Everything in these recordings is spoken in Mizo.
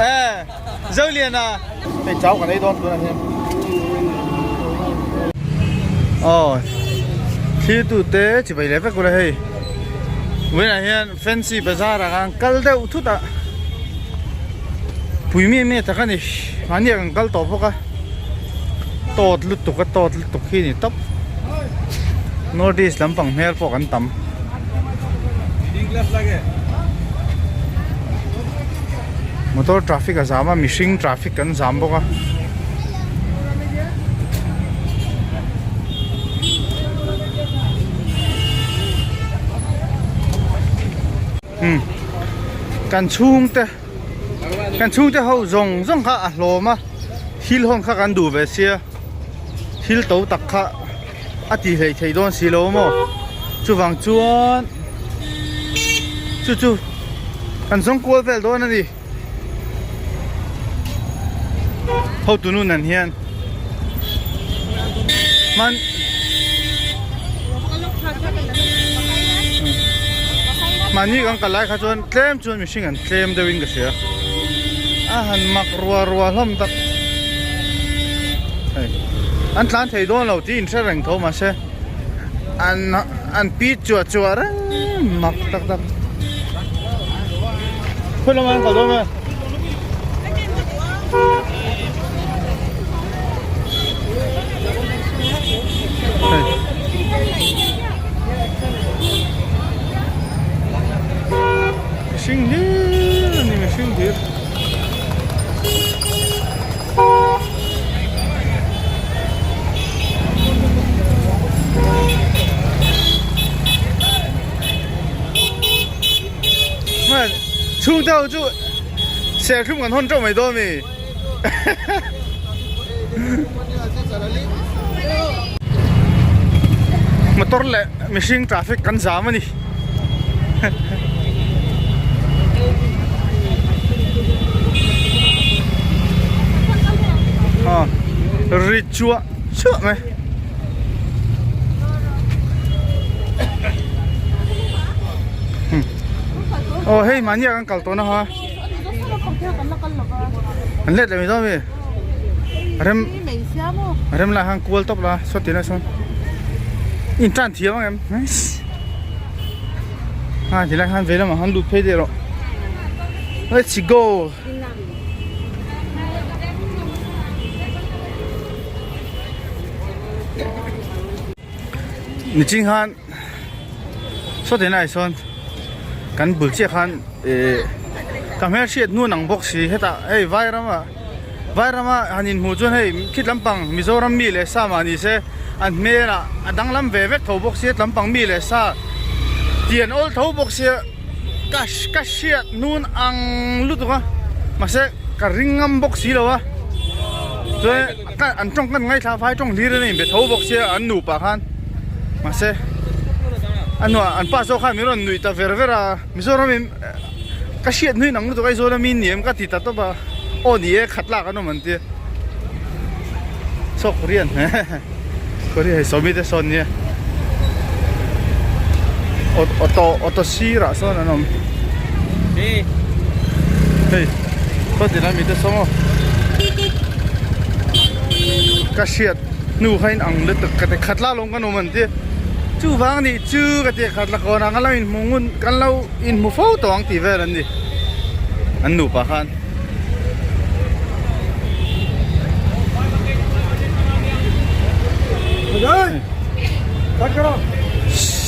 Eh, Zoliana. Hei chau kan ei dawn tunah hian. Aw, thlir tu te chibai leh vek ula hei. Vawiinah hian fancy bazar ah khan kal deuh thut a. Pui mi mi tak a ni. Mahni ah kan kal tawh bawk a. Tawt lutuk a tawt lutuk hi ni tawp. North East lampang hmel pawh kan tam. Motor traffic a zam a mihring traffic kan zam bawk a. Hmm kan chhungte kan chhungte ho zawng zawng kha a hlawm a thil hawn kha kan duh ve sia thil to tak kha a tih hleih theih dawn si lo maw chuvang chuan chu chu kan zawng kual vel dawn a ni hotu nu nen hian hman mahni kan kal lai kha chuan tlem chuan mihring an tlem deuh in ka hria a han mak rua rua hlawm tak hei an tlan thei dawn lo tih in hre reng tho mahse an an pi chuah chuah reng mak tak tak khawi lamah an kal dawn nge hei mihring hlir a ni mihring hlir. Chhung te ho chu serthlum kan hawn teuh mai dawn mi motor leh mihring traffic kan zam a ni. Ri chuah chuah mai. Aw hei mahni ah kan kal tawh na ha. An let leh mai dawn mi. Rem rem lai han kual tawp la saw ti lai sawn. In tan thiam ang em. Ha ti lai khan vei lamah khan lut phei daih rawh let's go niching khan saw ti lai sawn kan bul chiah khan eh ka hmelhriat hnu nang bawk si hetah hei vai ramah vai rama han inhmuh chuan hei khit lampang Mizoram mi leh sa mah ni se an hmelah a danglam ve vek tho bawk sia lampang mi leh sa tih an awl tho bawk sia ka ka hriat hnun ang lutuk a mahse ka ring ngam bawk si lo a chuan ka an tawng kan ngaithla vai tawng hlir a ni be tho bawk sia an nupa khan mahse a hnuah an pa zawk khan min rawn nuih ta ver ver a Mizoram in. Ka hriat hnuin ang lutuk Aizawl a mi ni em ka ti ta tawp a aw ni e khat lak an awm an tia saw Korean Korean hei sawmi te sawn nia auto auto sirah sawn an awm hei saw ti lai mi te saw maw ka hriat hnu kha in ang lutuk ka ti khat lak lawm kan awm an tia chuvang nih chu ka ti khat la kawn ah kan lo inhmu ngun kan lo. Inhmu fo tawh ang tih vel an ni an nupa khan.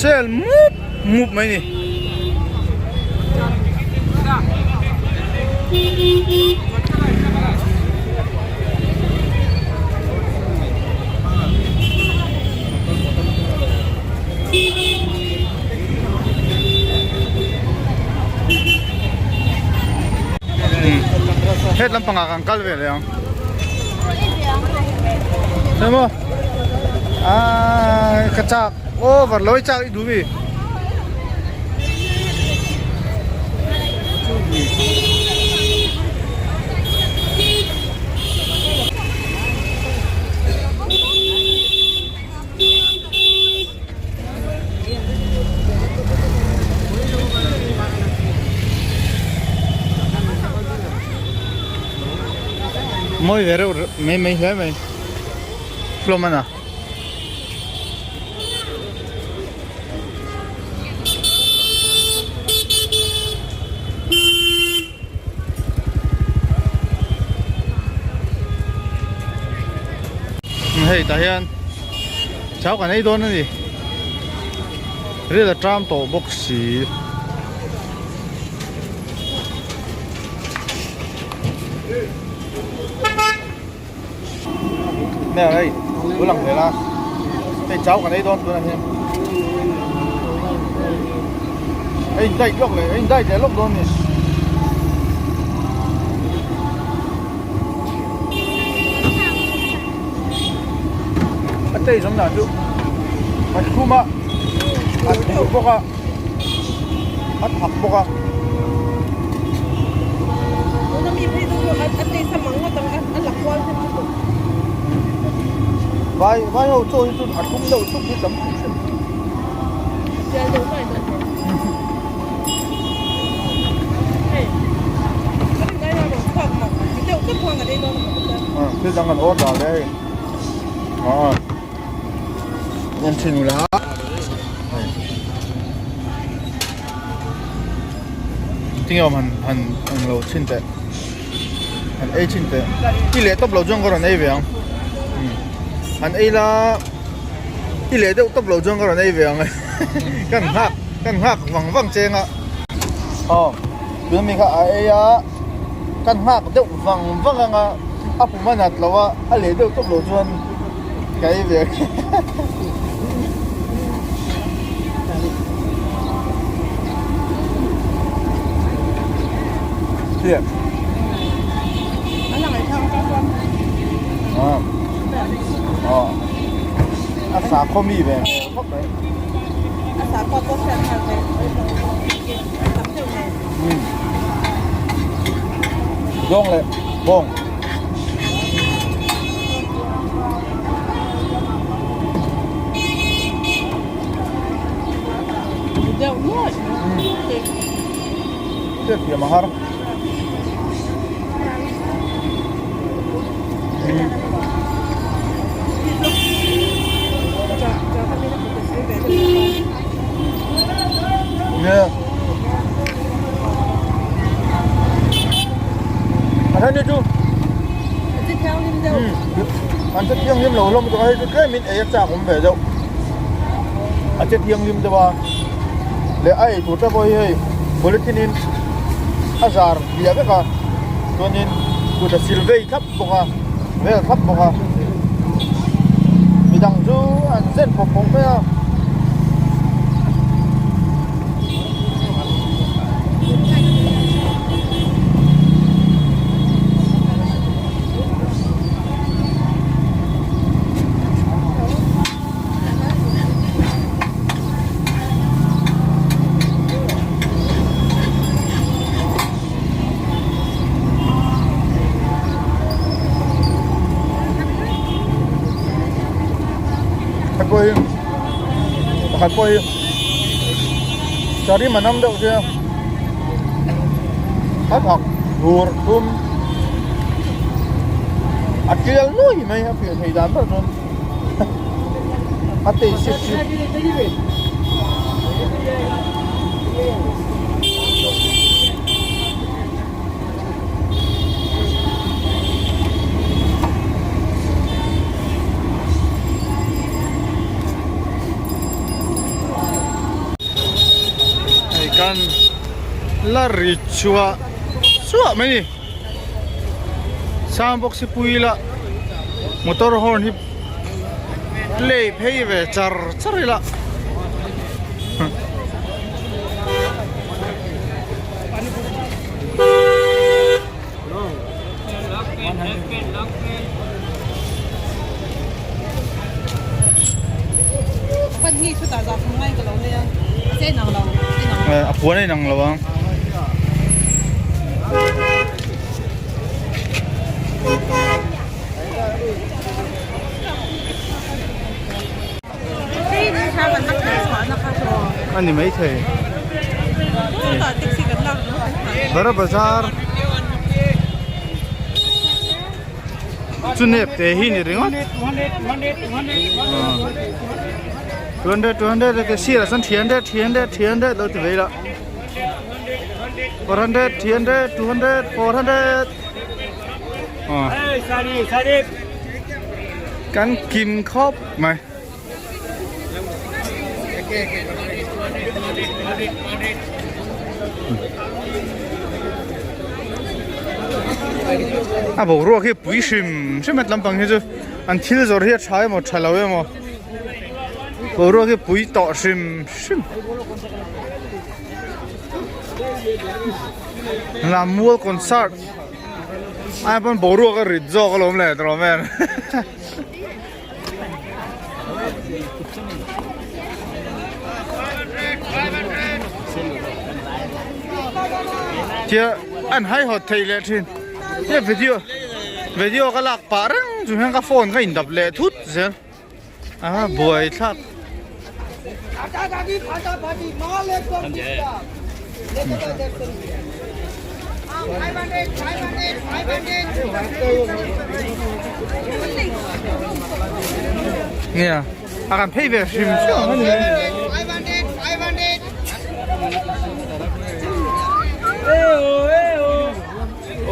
Sel mup mup mai ni. Het lampang ah kan kal ve leh ang emaw ah ka chak over lo i chak i duh mi. Mawi ve reuh mai mai hle mai hlawm a na. Hei tah hian chau kan ei dawn a ni ril a tram tawh bawk si. Nè hei bul ang zel a hei chau kan ei dawn tunah hian hei in diet lawk leh hei in diet leh lawk dawn a ni. A taste awm dan chu a thlum a a thur bawk a a thak bawk a. Vai vai ho chaw hi chu a thlum deuh tuk hi tam hrim hrim. Thil dang kan order leh hei aw en thin ula hei tinge awm han han ang lo chhin teh han ei chhin teh i leh tawp lo chuan ka rawn ei ve ang han ei la. I leh deuh tawp lo chuan ka rawn ei ve ang e kan nghak kan nghak vang vang cheng a aw tuna mi kha a ei a kan nghak deuh vang vang ang a a pum a nat lo a a leh deuh tawp lo chuan ka ei ve ang e. A sakhaw mi ve hmel khawp mai. A sakhaw pawh hriat nghal ve. Tam deuh nen. Hmm. Zawng leh bawng. Deuh nuai. Hmm. Hriat thiam a har. An che thianghlim lo hlawm chu hei chu tlemin ei a chak awm ve deuh a che thianghlim deuh a leh a ei tur te pawh hi hei polythene in a zar hliah vek a chuanin kut a sil vei thlap bawk a vel thlap bawk a midang chu an zen pawp pawp mai a. Pakhat pawh hi pakhat pawh hi saree manam deuh sia a thak tur thum a tial nuai mai a pian thei dan ber chuan. A tei sip sip. Hei kan la ri chhuah chhuah mai ni. Sang bawk si pui ila motor horn hi play phei ve char char ila. A puan a inang lo ang. A ni maithei. Bara bazar. Chu nep te hi ni ringawt. 200 200 te sirah chuan 300 300 300 lo ti ve ila. 400 300 200 400 Kan kim khawp mai. A boruak hi pui hrim hrim a lampang hi chu an thil zawrh hi a tha emaw tha lo emaw boruak hi pui tawh hrim hrim Lammual concert ai pawn boruak a rit zawk alawm le tawh vel. Thil an hai hawt thei leh thin he video video ka lak pah reng chung hian ka phone ka in dap leh thut zel a buai thlak. Nia a kan phei ve hrim hrim ang a ni.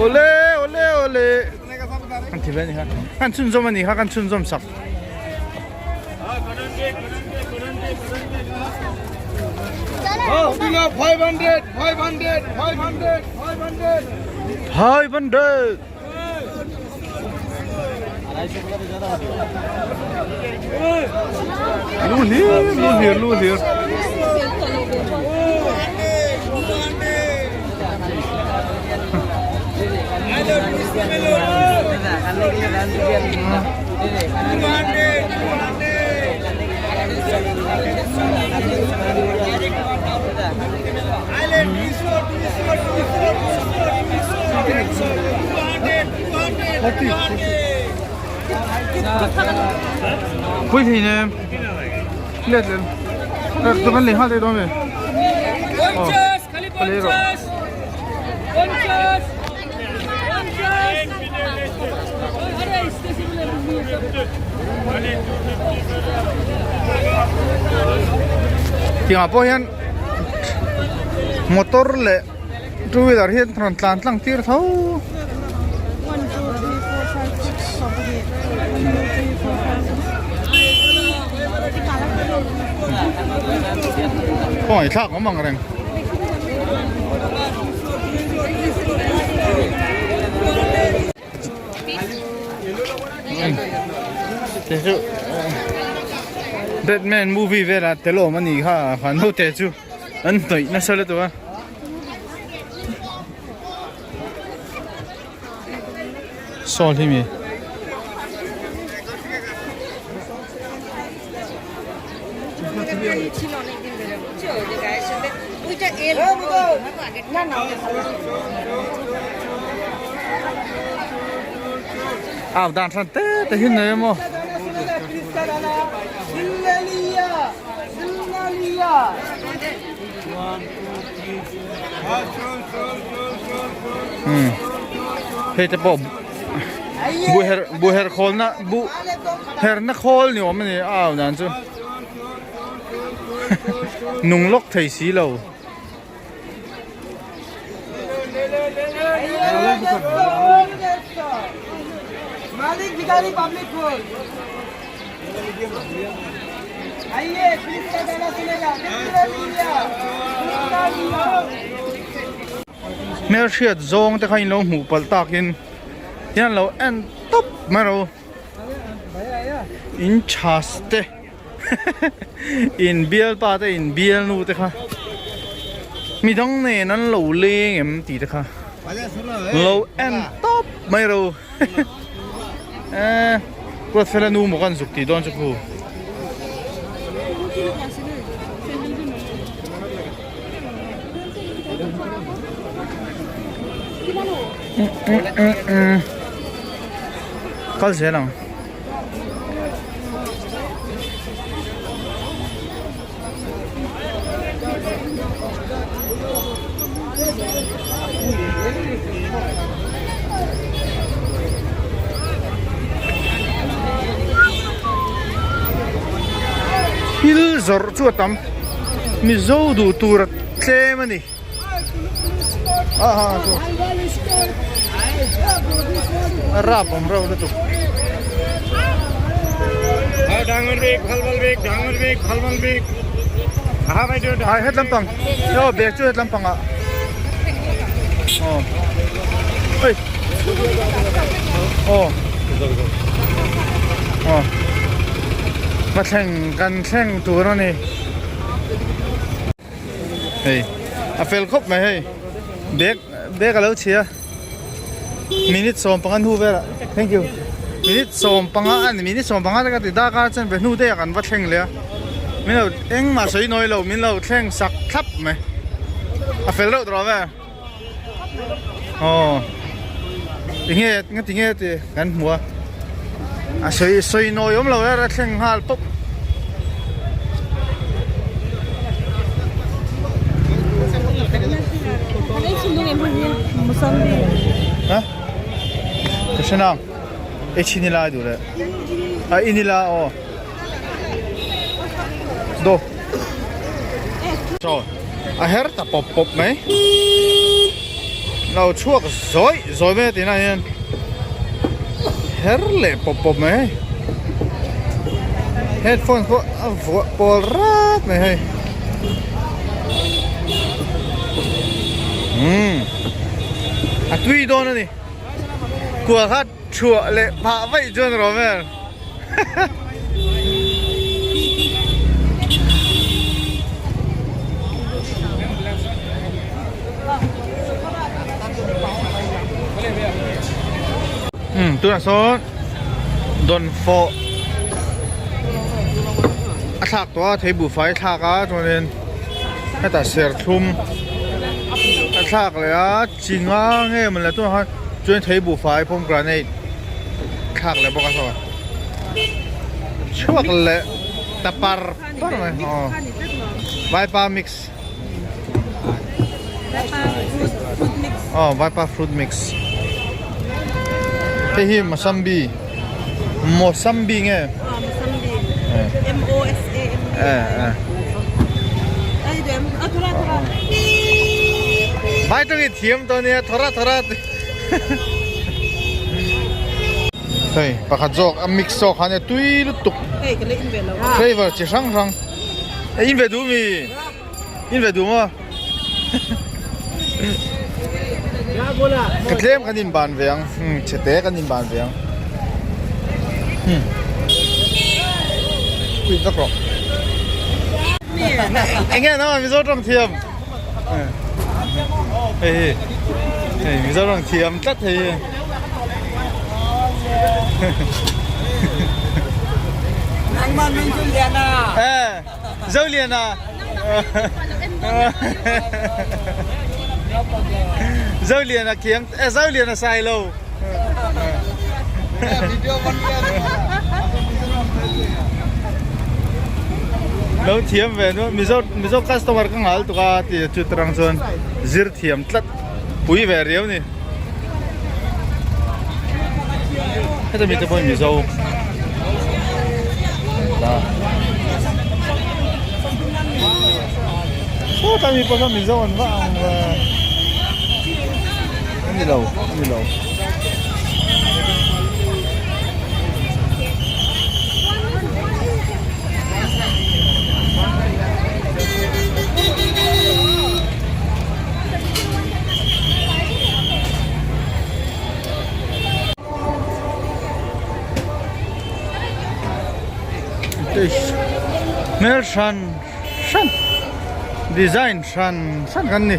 Ole ole ole kan ti ve a ni kha kan chhunzawm a ni kha kan chhunzawm sak. 500 Lu hlir lu hlir lu hlir. Pui thei nem let lem tu kan lei nghal thei dawn ve aw ka lei rawh. Tiangah pawh hian motor leh two wheeler hi an rawn tlan tlang tir tho. Khawngaih thlak awm ang reng. Te chu Batman movie velah tel awm a nih kha kha naute chu an hnawih nasa lutuk a. Saw hi mi. Au dan than te te hin nei maw. Hmm. Hei te pawh bu her bu her khawl na bu her na khawl ni awm a ni a au dan chu nung lawk thei si lo. Hmelhriat zawng te kha in lo hmuh palh takin hian lo en tawp mai ro in chhas te in bialpa te in bialnu te kha midang nen an lo leng em tih te kha lo en tawp mai ro. Eh, Ruatfela nu maw kan zuk tih dawn chu khu. Kal zel ang. zawrh chu a tam Mizo duh tur a tlem a ni a rap awm reuh lutuk. Ai het lampang aw bag chu het lampang ah aw hei aw aw va thleng kan thleng tur a ni. Hei a fel khawp mai hei bag bag a lo chhia minute 15 hnu velah thank you minute 15 a ni minute 15 te ka ti dak a chuan ve hnu te ah kan va thleng leh a min lo engmah sawi nawi lo min lo thleng sak thlap mai a fel reuh tawh vel aw enge nga ti nge ti kan hmu a a sawi sawi nawi awm lo e a thleng nghal pawp. Ha ka hre nang e chhin ila duh leh a in ila aw do chaw a her ta pawp pawp mai lo chhuak zawi zawi mai a tinah hian her leh pawp pawp mai hei headphone pawh a vuah pawl rat mai hei umm a tui dawn a ni kua kha thuah leh phah vaih chuan rawh vel. Umm tunah sawn dawnfawh a thlak tawh a thei buhfai a thlak a chuanin hetah serthlum a thlak leh a chi nga nge mawle tunah khan chuan thei buhfai pomegranate thlak leh bawk a saw chhuak leh ta par par mai aw vaipa mix aw vaipa fruit mix hei hi mosambi mosambi nge vai tawngin thiam tawh ania thawra thawra Hei pakhat zawk a mix zawk khan e tui lutuk flavour chi hrang hrang e in ve duh mi in ve duh maw ka tlem kan in ban ve ang chhe te kan in ban ve ang ui vak rawh enge nangmah Mizo tawng thiam. Hei hi hei Mizoram thiam tlat hei hi Nangmah min chu lian a Eh zo lian a Zo lian a kiang eh zo lian a sai lo Lo thiam ve nu Mizo Mizo customer ka ngal tuk a ti chu tarang chuan zir thiam tlat pui ve riau ni heta mi te pawh hi Mizo la sawtlai mi pawh kha Mizo an va ang ve a ni lo a ni lo. Hmel hran hran design hran hran kan ni.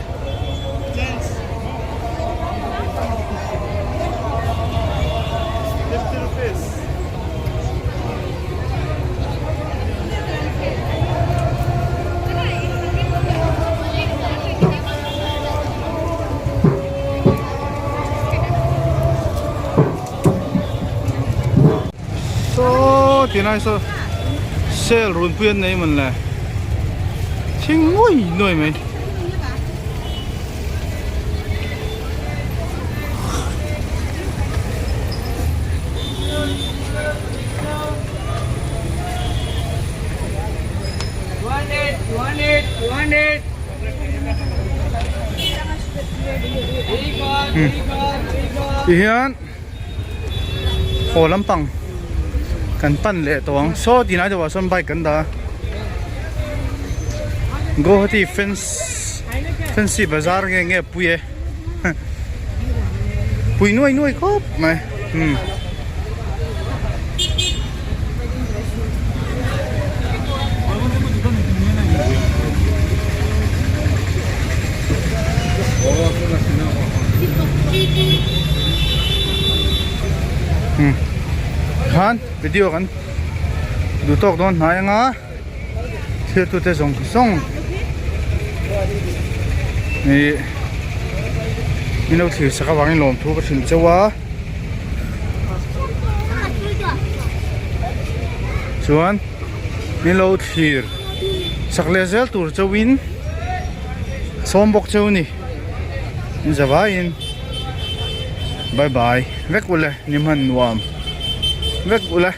Saw tinai saw sale runpui an nei mawn le thing nuai nuai mai. Hmm. Ti hian haw lampang kan pan leh tawh ang saw ti lai deuhah sawn bike kan dah a Guwahati fans fancy bazar nge nge pui e pui nuai nuai khawp mai hmm. Hmm. Khan video kan duh tawk dawn hnai anga thil tute zawng zawng ih min lo thlir sak avangin lawmthu ka hrilh chauh a. Chuan min lo thlir sak leh zel tur chauhin sawm bawk cheu ni in zavaiin bye bye vek ule ni hman nuam vek ule.